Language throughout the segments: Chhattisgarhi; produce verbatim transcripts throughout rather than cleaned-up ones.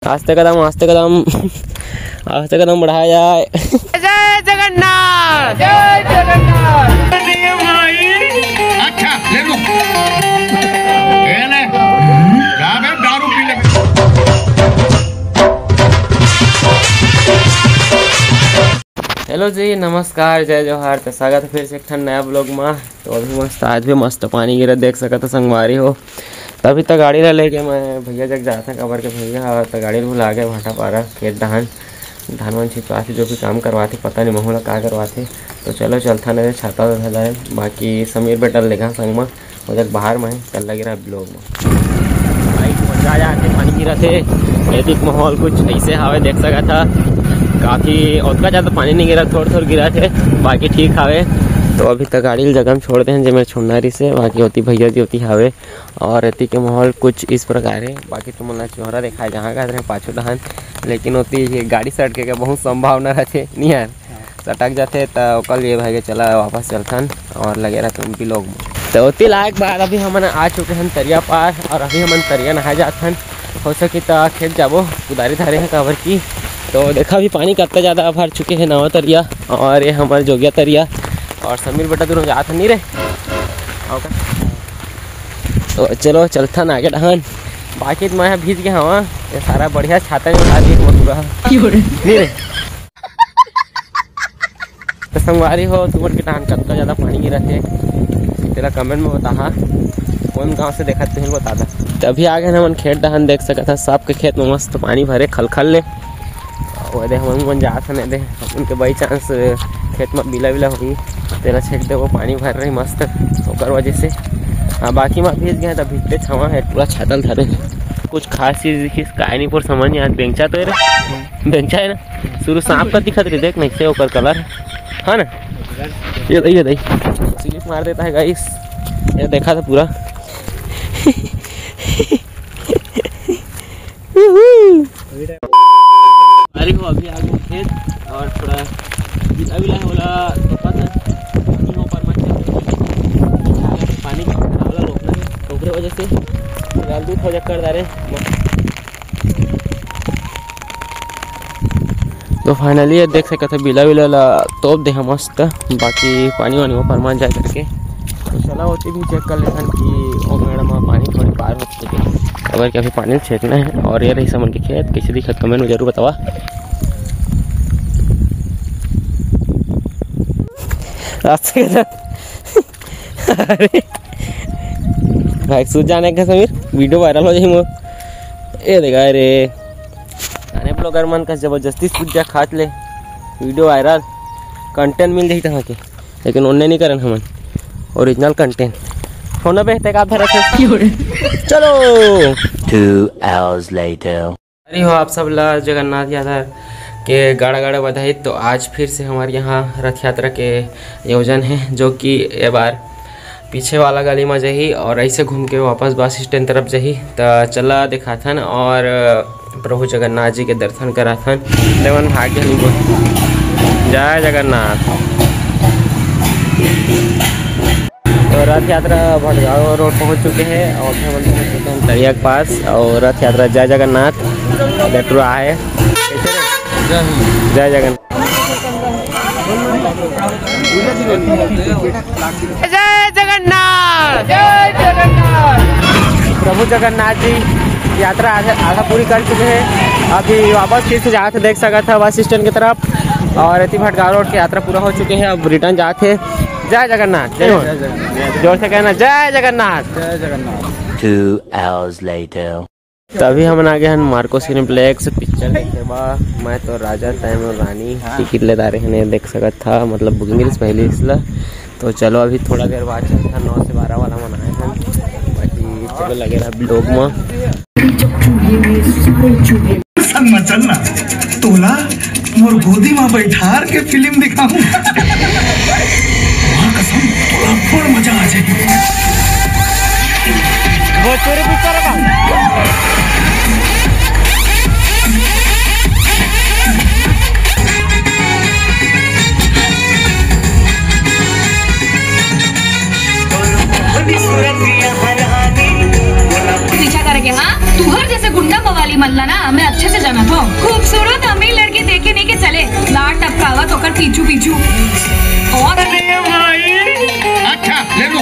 आस्ते कदम, आस्ते कदम, आस्ते कदम बढ़ाया जाए। जय जगन्नाथ, जय जगन्नाथ। अच्छा, ले लो। ये ले। जा बे, दारू पी ले। हेलो जी, नमस्कार, जय जोहार। तो स्वागत है फिर से एक ठन नया vlog में। तो अभी मस्त, आज भी मस्त पानी गिरा, देख सकत हो संगवारी हो। तभी तो गाड़ी ला लेके मैं भैया जग जाता, काबर के भैया ह तो गाड़ी भुला गए भाटापारा खेत डहान, धान वान छिंचवाथे, जो भी काम करवाथे, पता नहीं महू ला का करवाथे। तो चलो चलथन, छाता उठा लाए, बाकी समीर बेटा लेगा संग में। वो जग बाहर में है, कल लगे रहा vlog में। भाई, मजा आ जाथे, पानी गिरा थे। एतिक माहौल कुछ ऐसे हवे, देख सकत था। काफ़ी ओतका ज़्यादा पानी नहीं गिरा, थोड़ा थोड़ा गिरा थे, बाकी ठीक हवे। तो अभी तक गाड़ी ल जगह में छोड़ दे हैं, जे मेरे छोड़ना रही से, बाकी होती भैया जी होती हवे। और एती के माहौल कुछ इस प्रकार है। बाकी तुमन ला चौरा दिखाए, जहाँ का रहे पाछू डहान, लेकिन होती ये गाड़ी सटके के बहुत संभावना रहथे, नहीं यार। सटक जाथे, त ओकर लिए भाई के चला वापस चलथन और लगे रहथन vlog में। तो ओती लायक बाद अभी हमन आ चुके हैं तरिया पार और अभी हमन तरिया नहाए जाथन। हो सकी त खेत जाबो, कुदारी धारे हैं काबर की। तो देखा अभी पानी कत्ता ज़्यादा भर चुके हैं नवा तरिया और ये हमारे जोगिया तरिया और समीर बेटा दोनों जात नहीं रे। तो चलो चलथन आगे डहान। बाकी तो मैं भीज गया हवा, ये सारा बढ़िया छाता में उठा दिए पूरा। नहीं रे। तो संगवारी हो, तुमन के डहान कतका ज्यादा पानी गिरत हे, तेला comment में बताहा, कौन गांव से देखत तुहिन बता दा। तभी आगे हमन खेत डहान देख सकत हा, सबके खेत में मस्त पानी भरे खलखल ले। वो दे हमन मन जात हन, दे हमन के by chance खेत में बिला विला होही, तेला छेक देबो, पानी भर रही मस्त, ओकर वजह से। हाँ, बाकी में भीज गए, तब भीजते छावा है, पूरा छातल धरे। कुछ खास चीज दिखिस, काय नहीं पर समझ नहीं आत, बेंचा तो है रे, बेंचा है ना। शुरू सांप का दिखत रही, देख नहीं से ओकर colour, हाँ ना? ये दे, ये दे, slip मार देता है guys, ये देखा था पूरा। अरे हो, अभी आ गए खेत और थोड़ा गिला विला होला, तो पता नहीं हो पर मत पानी वाला रोकना है, ओकरे वजह से फिलहाल दूध हो चक्कर डारे। तो finally ये देख सकत हो, बिला विला ला तोप दे हे मस्त, बाकी पानी वानी वो परमान जाए करके। तो चला होती भी check कर लेथन कि ओ मेड़ में पानी थोड़ी पार हो चुके, अगर क्या अभी पानी छेकना है। और ये रही समन के खेत, कैसे दिखत comment में जरूर बतावा। रास्ते के साथ अरे भाई, सूझ जाने का समीर, video viral हो जाही मोर। ए देखा रे, गाने blogger मन का जबरदस्ती सूझ जा खात ले, video viral, content मिल जाही तहाँ के, लेकिन ओन्ने नहीं करन हमन, original content। होना बेहतर का धरत है। चलो। Two hours later। अरे हो आप सब ला जगन्नाथ यादव के गाड़ा गाड़ा बधाई। तो आज फिर से हमारे यहाँ रथ यात्रा के आयोजन है, जो कि ये बार पीछे वाला गली में जाही और ऐसे घूम के वापस बस स्टैंड तरफ जाही। तो चला दिखाथन और प्रभु जगन्नाथ जी के दर्शन कराथन। लेवन भाग्य नहीं बोल। जय जगन्नाथ। तो रथ यात्रा भटगांव रोड पहुंच चुके हैं और हम पहुंच चुके हैं तरिया के पास। और रथ यात्रा जय जगन्नाथ, बेटुरा है। जय जगन्नाथ। जय जगन्नाथ, जय जगन्नाथ। प्रभु जगन्नाथ जी यात्रा आधा, आधा पूरी कर चुके हैं, अभी वापस फिर से जात हे, देख सकत है बस स्टैंड की तरफ। और एती भटगांव रोड की यात्रा पूरा हो चुके हैं, अब रिटर्न जात हे। जय जगन्नाथ, जय हो। जय जगन्नाथ। जोर से कहना, जय जगन्नाथ। जय जगन्नाथ। Two hours later। तभी हमन आ गए हन मार्को सिनेप्लेक्स पिक्चर देखे बा। मैं तो राजा, तैं और रानी टिकट ले डारे हन, देख सकत था, मतलब बुकिंग रहिस पहले इसला। तो चलो अभी थोड़ा देर बाद चलता, नौ से बारह वाला मन आए हन, बाकी चलो लगे रहा vlog में। संग में चलना, तोला मोर गोदी में बैठार के फिल्म दिखाऊं। माँ कसम, तोला बड़ मजा आ जाए। भोजपुरी पिक्चर का। पीछा करके, हाँ, तुहर जैसे गुंडा मवाली मन ला ना, मैं अच्छे से जाना था। खूबसूरत अमीर लड़की देखे नहीं के चले, लाट टपकावत ओकर पीछू पीछू। और अच्छा, ले लो।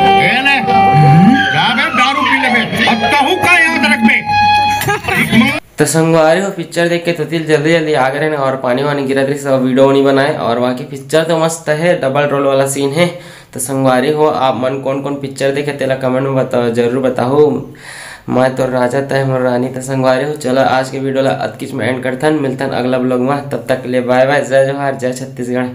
ए ले, जा बे, दारू पी ले बे। अब कहूँ का याद रख बे। तो संगवारी हो, पिक्चर देख के तो दिल जल्दी जल्दी आ गए ना, और पानी वानी गिरत रहिस, सब वीडियो नहीं बनाए। और वहाँ की पिक्चर तो मस्त है, डबल रोल वाला सीन है। तो संगवारी हो, आप मन कौन कौन पिक्चर देखे, तेला कमेंट में बताओ, जरूर बताओ। मैं तो राजा, तय मोर रानी। तो संगवारी हो, चलो आज के वीडियो ला अतकिच में एंड करथन, मिलथन अगला ब्लॉग में। तब तक के लिए बाय बाय, जय जोहार, जय छत्तीसगढ़।